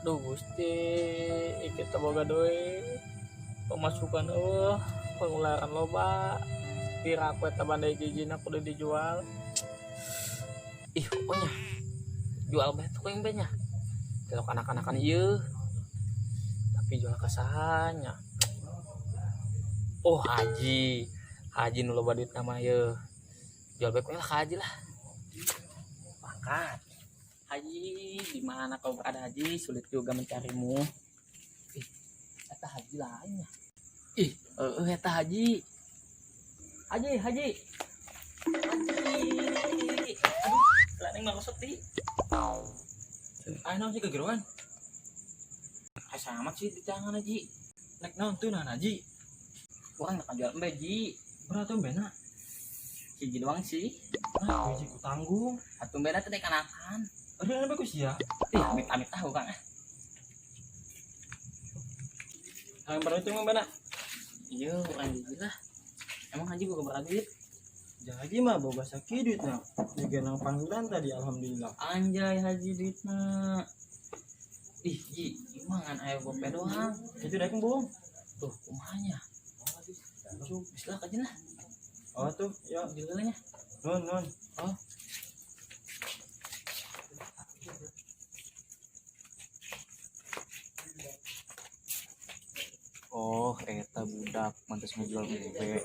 Duh Gusti, kita boga duit. Pemasukan eueuh, pengeluaran loba. Pira aku eta bandai jijina kudu dijual. Ih, pokoknya jual bae tuh yang banyak. Telok anak-anakan ieu. Tapi jual ka saha nya? Oh, Haji. Haji nu loba duit nama ieu. Jual bae lah ka Haji lah. Pangkat. Haji, di mana kau berada Haji? Sulit juga mencarimu. Ih, eta Haji lainnya. Ih, eta Haji. Haji, Haji. Haji. Aduh, celana yang merosot di. Ayo naon sih kegeroan? Asa amat sih di tangan Haji. Nek naon tuh nah Haji. Urang nak jual embe Ji. Berat tuh bena. Hiji doang sih. Ah, hiji ku tanggung. Atuh bena teh kanakan. Aduh, ini bagus ya. Ih, amit-amit ah urang ah. Yang baru itu emang bena. Iya, urang hiji lah. Emang Haji boga berapa duit? Jangan Haji mah boga sakit duit nah. Juga nang panggilan tadi alhamdulillah. Anjay Haji duitna. Ih, Ji, gimana ngan aya gope doang. Itu daek bohong. Tuh, kumaha nya? Tuh, geus lah kajeun lah. Oh tuh, ya. Alhamdulillah nya. Nun, nun. Oh. Oh, eta budak mantas ngejual embe.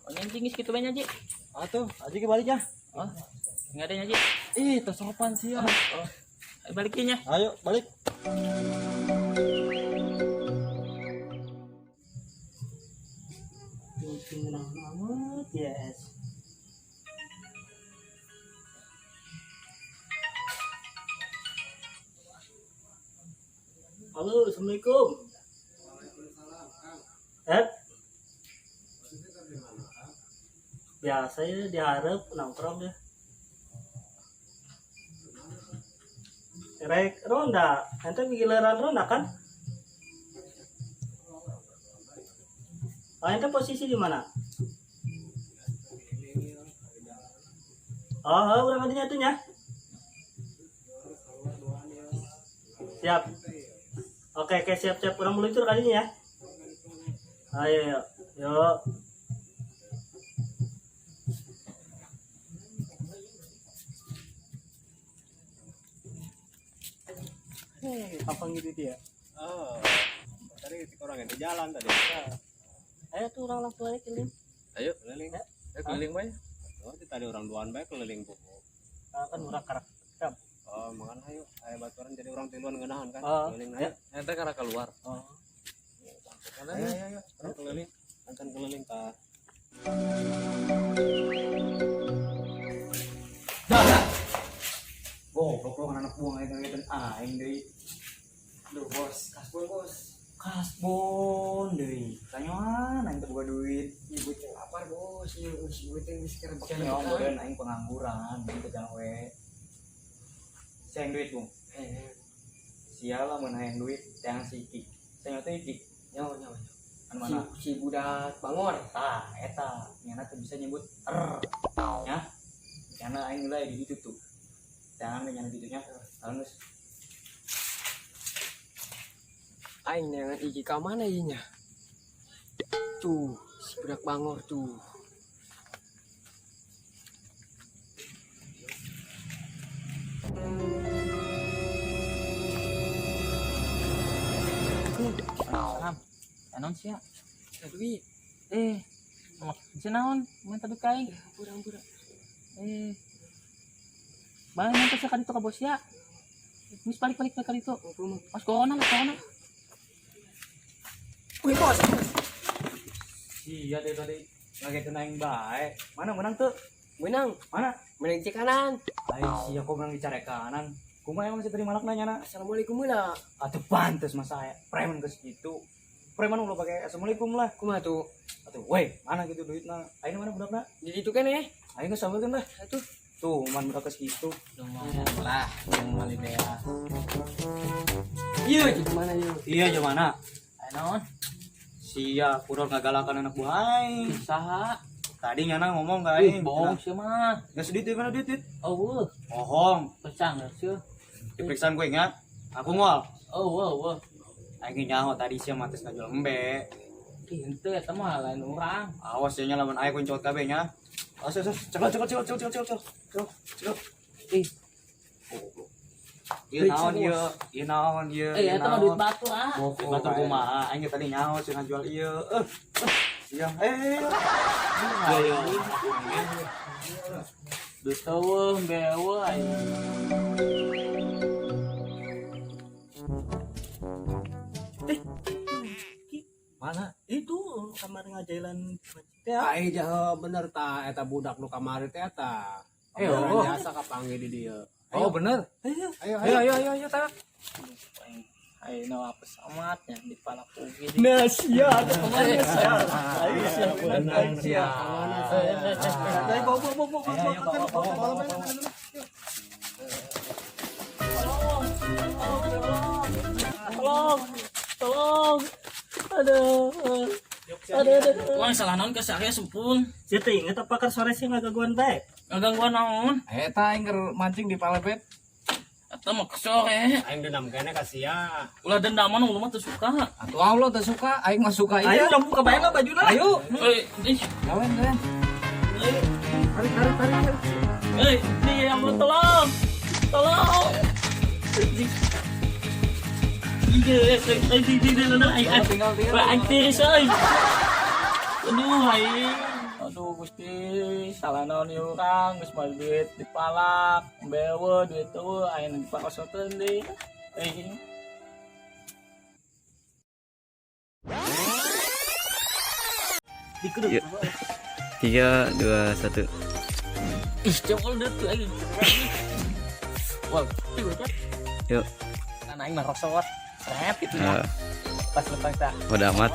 Oh, nyanyi geus kitu bae nya, Ji. Ah tuh, Haji ke balik ya. Oh, enggak ada nya, Ji. Ih, tersopan sih ya. Oh, ayo balikin nya. Ayo, balik. Amat, yes. Halo, assalamualaikum. Waalaikumsalam, Kang. Biasa ya diharap nongkrong ya. Rek ronda, ente giliran ronda kan? Oh, ente posisi di mana? Oh, urang adinya tuh nya. Siap. Oke, oke, siap, siap. Urang meluncur kalinya ya. Ayo, yuk. Yuk. Hei, apa gitu dia? Oh, tadi orang yang di jalan tadi. Ayo tuh orang langsung aja keliling. Ayo keliling. Ayo keliling bae. Oh, itu tadi orang duaan bae keliling bu. Ah, kan orang karak. Oh, makan ayo. Ayo baturan jadi orang tiluan ngeunahan kan. Oh. Keliling ayo. Ente karena keluar. Oh. Ayo ayo ayo. Orang keliling. Antan keliling ta. Dah. Goblok lu kan anak buang aing ngagetan aing deui. Duh, bos, kasbon, bos. Kasbon deui. Tanyoan aing teu boga duit. Ibu teh lapar, bos. Ieu geus ibu teh geus kerebek. Cenah bodeun aing pengangguran, aing teh jangan we. Sayang duit, Bung. Sial lah mun hayang duit, jangan si Iki. Sayang teh Iki. Nyawa, nyawa. Anu mana? Si budak bangor. Tah, eta. Nyana teu bisa nyebut R. Ya. Nyana aing nilai di ditu tuh. Jangan nyana ditunya. Halus. Aing neangan Iki ka mana ieu nya? Tuh, si budak bangor tuh. Salam. Naon sia? Ada duit. Sia naon? Mun tadi kaing. Pura-pura. Bang, nanti sia kaditu ka bos sia. Mis balik-balik ka ditu. Pas corona lah, corona. Wih, bos. Sia teh tadi ngagetan aing bae. Mana menang tuh? Menang. Mana? Menang di kanan. Aing sia kok menang di carekanan. Kumaha emang sih tadi malak nanya na? Assalamualaikum lah. Atuh pantes masa aya preman geus gitu. Preman ulah pakai assalamualaikum lah. Kumaha tuh? Atuh weh, mana gitu duitna? Aing mana budakna? Di ditu kan ya? Aing geus sampeurkeun lah. Atuh. Tuh, man budak geus gitu. Lumayan lah, yang mali dea. Iya, di mana yuk? Iya, di mana? Ayo naon? Sia kurang ngagalakan anak buah aing. Saha? Tadi nyana ngomong ka Ih, aing. bohong sih mah. Geus duit mana duit, duit? Oh, Bohong. pecah geus sih. Diperiksaan gue ingat. Aku ngol. Oh, wow, wow. Aing nyaho tadi sia mah tes ngajual embe. Ih, henteu eta mah lain urang. Awas ya nya lamun aing kuncot kabeh nya. Awas, awas, cekel cekel cekel cekel cekel cekel. Cekel, cekel. Ih. Ieu naon ieu? Ieu naon ieu? Eh, eta mah duit batur ah. Duit batur kumaha? Aing tadi nyaho sia ngajual ieu. Iya, eh. Iya, iya. Duit eueuh, beeueuh aing. Mana? Itu kamar ngajailan teh. Aing jahe bener ta eta budak nu kamari teh eta. Eh, oh. Jasa kapanggih di dieu. Oh, bener. Ayo Ayo ayo. ayo ayo ayo tak. Aing ayeuna apes amat nya dipalak ugi. Nah, sia, kemana sia? Ayo sia, Bener sia. Ayo bawa bawa bawa bawa bawa bawa. Tolong, tolong. Aduh. Aduh, aduh. Wah, salah naon ke saya sempun. Sia teh inget apa keur sore sia ngagaguan bae? Ngagangguan naon? Eta aing keur mancing di Palebet. Eta mah ke sore. Aing dendam kene ka sia. Ulah dendaman ulah mah teu suka. Atuh Allah teu suka, aing mah suka Ayo ieu. udah buka bae lah bajuna lah. Ayo. Eh, ih, Gawen gawen. Tarik tarik tarik. eh, nih yang mau tolong. Tolong. Iya, Tinggal tinggal. aing tiris euy. Aduh, aing. Aduh Gusti, salah naon ieu urang, geus mah duit dipalak, bewe duit eueuh ayeuna dipakosoteun deui. Aing. Dikudu. 3, 2, 1. Ih, cewek udah tuh aing. Wah, Yuk. Kan aing mah rosot. Srep gitu ya. Pas lepas tah. Udah amat.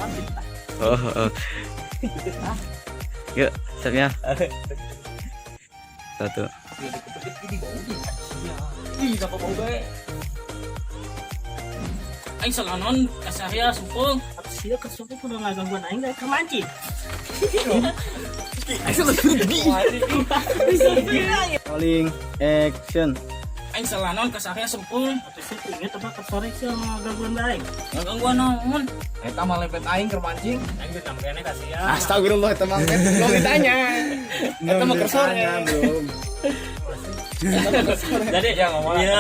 Oh, oh. Yuk, siapnya. 1. Ih, apa bau bae. Aing salah naon ka saya sempung. Sia keur sore kudu ngagangguan aing da keur mancing. Rolling action. Aing salah naon ka saya sempung. Atuh sia teh inget apa keur sore sia ngagangguan bae? Ngagangguan naon? Eta mah lepet aing keur mancing. Aing dendam kene ka sia. Astagfirullah eta mah belum ditanya. Eta mah keur sore. Jadi ya ngomong. Iya.